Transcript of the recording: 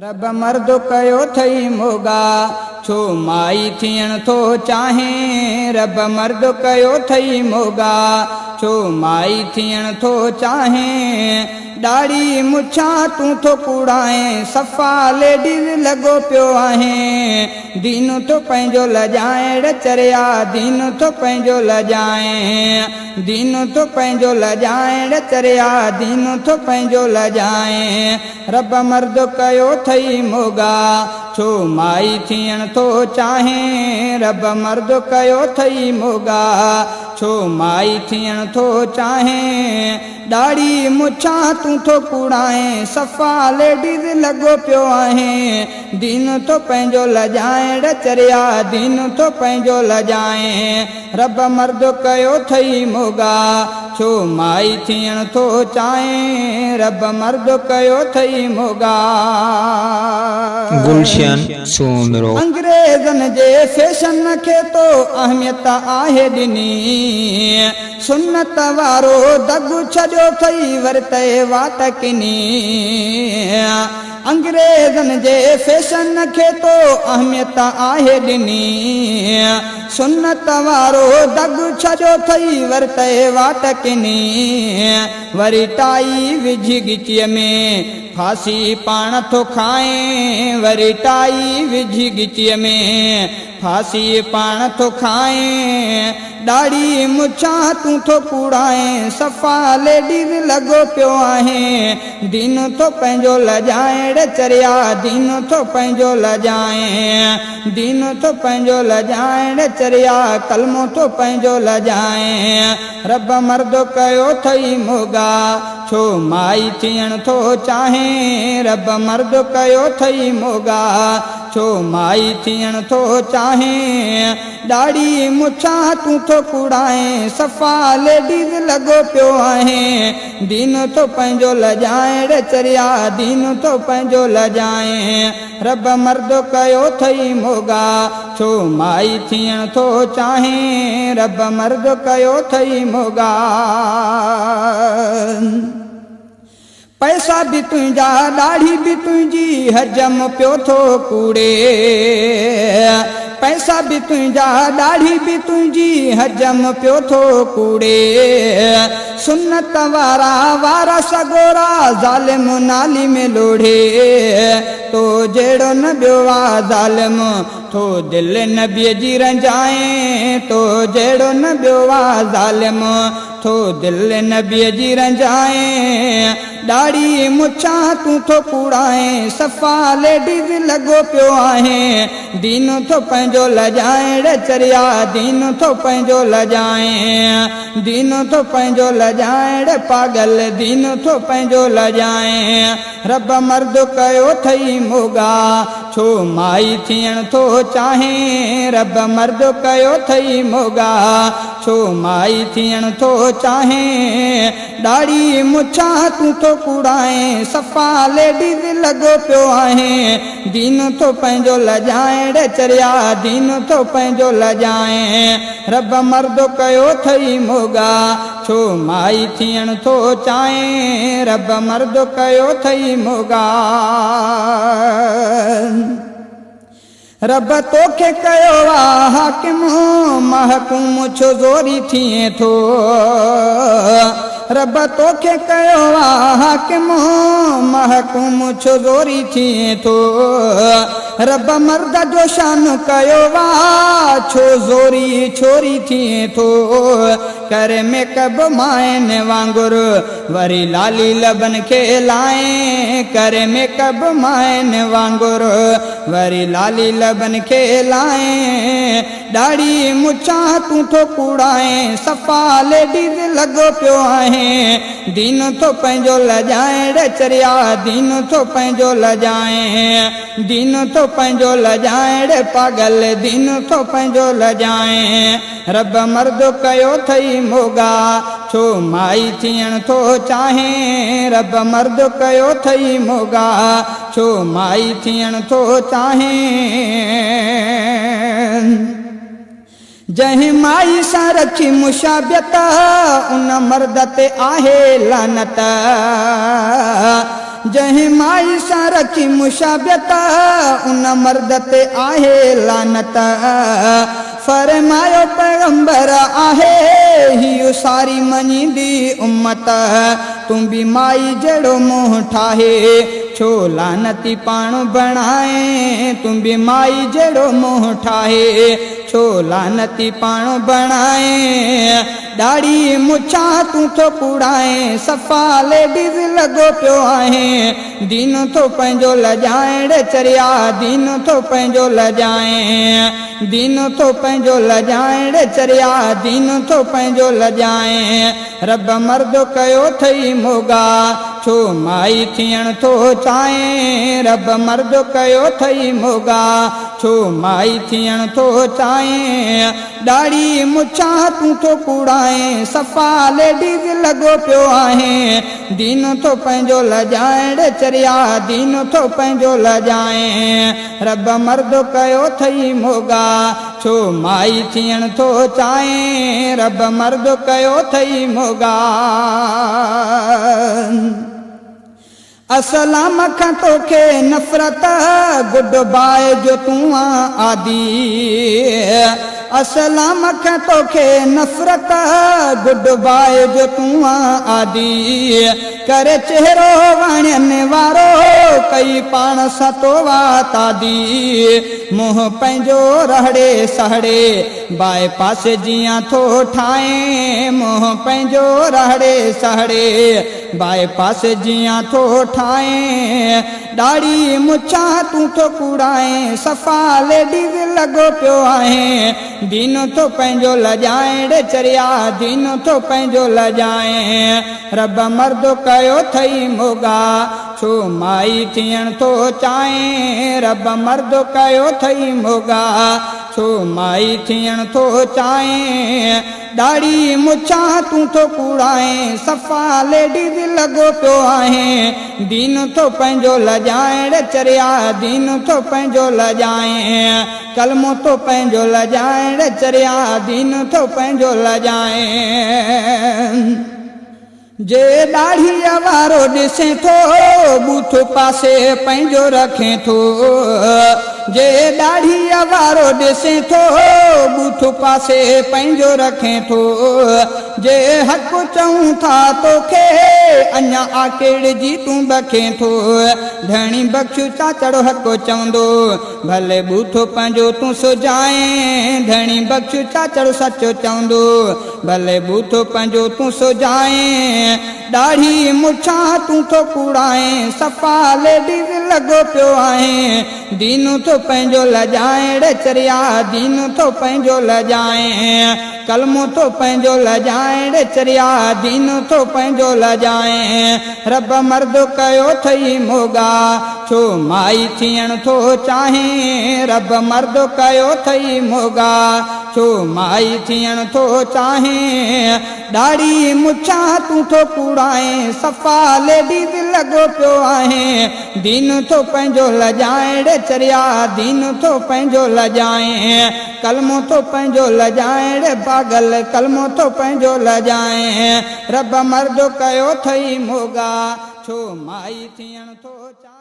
رب مرد ڪيو ٿئي موڳا، ڇو مائي ٿيڻ ٿو چاهين؟ رب مرد ڪيو ٿئي موڳا، ڇو مائي ٿيڻ ٿو چاهين؟ ڏاڙهي مڇان تون ٿو ڪوڙائين، صفا ليڊيز لڳو پيو آهين. دين ٿو پنهنجو لڄائين ڙي چريا، دين ٿو پنهنجو لڄائين. دين ٿو پنهنجو لڄائين ڙي چريا، دين ٿو پنهنجو لڄائين. رب مرد ڪيو ٿئي موڳا، ڇو مائي ٿيڻ ٿو چاهين؟ رب مرد ڪيو ٿئي موڳا، ڇو مائي ٿيڻ ٿو چاهين؟ ڏاڙهي مڇان تون ٿو ڪوڙائين، صفا ليڊيز لڳو پيو آهين. دين ٿو پنهنجو لڄائين ڙي چريا، دين ٿو پنهنجو لڄائين. رب مرد ڪيو ٿئي موڳا، ڇو مائي ٿيڻ ٿو چاهين؟ رب مرد ڪيو ٿئي موڳا. گلشن سومرو. انگريزن جي فيشن کي تو اهميت آهي ڏني، سنت وارو دڳ ڇڏيو ٿئي ورتئي واٽ ڪني. انگريزن جي فيشن کي تو اهميت آهي ڏني، سنت وارو دڳ ڇڏيو ٿئي ورتئي واٽ ڪني. وري ٽائي وجهي ڳچيء ۾ ڦاسي پاڻ ٿو کائين، وري ٽائي وجهي ڳچيء ۾ ڦاسي پاڻ ٿو کائين. ڏاڙهي مڇان تون ٿو ڪوڙائين، صفا ليڊيز لڳو پيو آهين. دين ٿو پنهنجو لڄائين ڙي چريا، دين ٿو پنهنجو لڄائين. دين ٿو پنهنجو لڄائين ڙي چريا، ڪلمو ٿو پنهنجو لڄائين. رب مرد ڪيو ٿئي موڳا، ڇو مائي ٿيڻ ٿو چاهين؟ رب مرد ڪيو ٿئي موڳا، ڇو مائي ٿيڻ ٿو چاهين؟ ڏاڙهي مڇان تون ٿو ڪوڙائين، صفا ليڊيز لڳو پيو آهين. دين ٿو پنهنجو لڄائين ڙي چريا، دين ٿو پنهنجو لڄائين. رب مرد ڪيو ٿئي موڳا، ڇو مائي ٿيڻ ٿو چاهين؟ رب مرد ڪيو ٿئي موڳا. پئسا به تنهنجا ڏاڙهي به تنهنجي، حجم پيو ٿو ڪوڙي. پئسا به تنهنجا ڏاڙهي به تنهنجي، حجم پيو ٿو ڪوڙي. سنت وارا وارا سڳورا، ظالم نالي ۾ لوڙهي. تو جهڙو نه ٻيو آ ظالم، ٿو دل نبيء جي رنجائين. تو جهڙو نه ٻيو آ ظالم، ٿو دل نبيء جي رنجائين. ڏاڙهي مڇان تون ٿو ڪوڙائين، صفا ليڊيز لڳو پيو آهين. دين ٿو پنهنجو لڄائين ڙي چريا، دين ٿو پنهنجو لڄائين. دين ٿو پنهنجو لڄائين ڙي پاڳل، دين ٿو پنهنجو لڄائين. رب مرد ڪيو ٿئي موڳا، ڇو مائي ٿيڻ ٿو چاهين؟ رب مرد ڪيو ٿئي موڳا، ڇو مائي ٿيڻ ٿو چاهين؟ ڏاڙهي مڇان تون ٿو ڪوڙائين، صفا ليڊيز لڳو پيو آهين. دين ٿو پنهنجو لڄائين ڙي چريا، دين ٿو پنهنجو لڄائين. رب مرد ڪيو ٿئي موڳا، ڇو مائي ٿيڻ ٿو چاهين؟ رب مرد ڪيو ٿئي موڳا. رب توکي ڪيو آ حاڪم، محڪوم ڇو زوري ٿئين ٿو؟ رب توکي ڪيو آ حاڪم، محڪوم ڇو زوري ٿئين ٿو؟ رب مرد جو شان ڪيو آ، ڇو زوري ڇوري ٿئين ٿو؟ ڪر ميڪب مائن وانگر، وري لالي لبن کي لائين. ڪر ميڪب مائن وانگر، وري لالي لبن کي لائين. ڏاڙهي مڇان تون ٿو ڪوڙائين، صفا ليڊيز لڳو پيو آهين. دين ٿو پنهنجو لڄائين ڙي چريا، دين ٿو پنهنجو لڄائين. دين ٿو پنهنجو لڄائين ڙي پاڳل، دين ٿو پنهنجو لڄائين. رب مرد ڪيو ٿئي موڳا، ڇو مائي ٿيڻ ٿو چاهين؟ رب مرد ڪيو ٿئي موڳا، ڇو مائي ٿيڻ ٿو چاهين؟ جنهن مائي سان رکي مشابهت، ان مرد تي آهي لعنت. جنهن مائي سان رکي مشابهت، ان مرد تي آهي لعنت. فرمايو پيغمبر آهي هيء ساري مڃيندي امت، تون به مائي جهڙو منهن ٺاهي، ڇو لعنتي پاڻ بڻائين، تون به مائي جهڙو منهن ٺاهي، ڇو لعنتي پاڻ بڻائين. ڏاڙهي مڇان تون ٿو ڪوڙائين، صفا ليڊيز لڳو پيو آهين. دين ٿو پنهنجو لڄائين ڙي چريا، دين ٿو پنهنجو لڄائين. دين ٿو پنهنجو لڄائين ڙي چريا، دين ٿو پنهنجو لڄائين. رب مرد ڪيو ٿئي موڳا، ڇو مائي ٿيڻ ٿو چاهين. رب مرد ڪيو ٿئي موڳا، ڇو مائي ٿيڻ ٿو چاهين. ڏاڙهي مڇان تون ٿو ڪوڙائين، صفا ليڊيز لڳو پيو آهين. دين ٿو پنهنجو لڄائين ڙي چريا، دين ٿو پنهنجو لڄائين. رب مرد ڪيو ٿئي موڳا، ڇو مائي ٿيڻ ٿو چاهين. رب مرد ڪيو ٿئي موڳا. اسلام کان توکي نفرت، گڊ باء جو تون آن عادي. اسلام کان توکي نفرت، گڊ باء جو تون آن عادي. ڪري چهرو واڻين وارو، ڪئي پاڻ سان تو آ تعدي. منهن پنهنجو رهڙي سهڙي، باء پاس جيان ٿو ٺاهين. منهن پنهنجو رهڙي سهڙي، باء پاس جيان ٿو ٺاهين. ڏاڙهي مڇان تون ٿو ڪوڙائين، صفا ليڊيز لڳو پيو آهين. دين ٿو پنهنجو لڄائين ڙي چريا، دين ٿو پنهنجو لڄائين. رب مرد ڪيو ٿئي موڳا، ڇو مائي ٿيڻ ٿو چاهين. رب مرد ڪيو ٿئي موڳا، ڇو مائي ٿيڻ ٿو چاهين. ڏاڙهي مڇان تون ٿو ڪوڙائين، صفا ليڊيز لڳو پيو آهين. دين ٿو پنهنجو لڄائين ڙي چريا، دين ٿو پنهنجو لڄائين. ڪلمو ٿو پنهنجو لڄائين ڙي چريا، دين ٿو پنهنجو لڄائين. جي ڏاڙهيء وارو ڏسين ٿو، ٻوٿ پاسي پنهنجو رکين ٿو. جي ڏاڙهيء وارو ڏسين ٿو، ٻوٿ پاسي پنهنجو رکين ٿو. جي حق چئون ٿا توکي، اڃا آڪيڙجي تون بکين ٿو. ڌڻي بخش چاچڙ حق چوندو، ڀلي ٻوٿ پنهنجو تون سجائين. ڌڻي بخش چاچڙ سچ چوندو، ڀلي ٻوٿ پنهنجو تون سجائين. ڏاڙهي مڇان تون ٿو ڪوڙائين، صفا ليڊيز لڳو پيو آهين. دين ٿو پنهنجو لڄائين ڙي چريا، دين ٿو پنهنجو لڄائين. ڪلمو ٿو پنهنجو لڄائين ڙي چريا، دين ٿو پنهنجو لڄائين. رب مرد ڪيو ٿئي موڳا، ڇو مائي ٿيڻ ٿو چاهين. رب مرد ڪيو ٿئي موڳا، ڇو مائي ٿيڻ ٿو چاهين. ڏاڙهي مڇان تون ٿو ڪوڙائين، صفا ليڊيز لڳو پيو آهين. دين ٿو پنهنجو لڄائين ڙي چريا، دين ٿو پنهنجو لڄائين. ڪلمو ٿو پنهنجو لڄائين ڙي پاڳل، ڪلمو ٿو پنهنجو لڄائين. رب مرد ڪيو ٿئي موڳا، ڇو مائي ٿيڻ ٿو چاهين.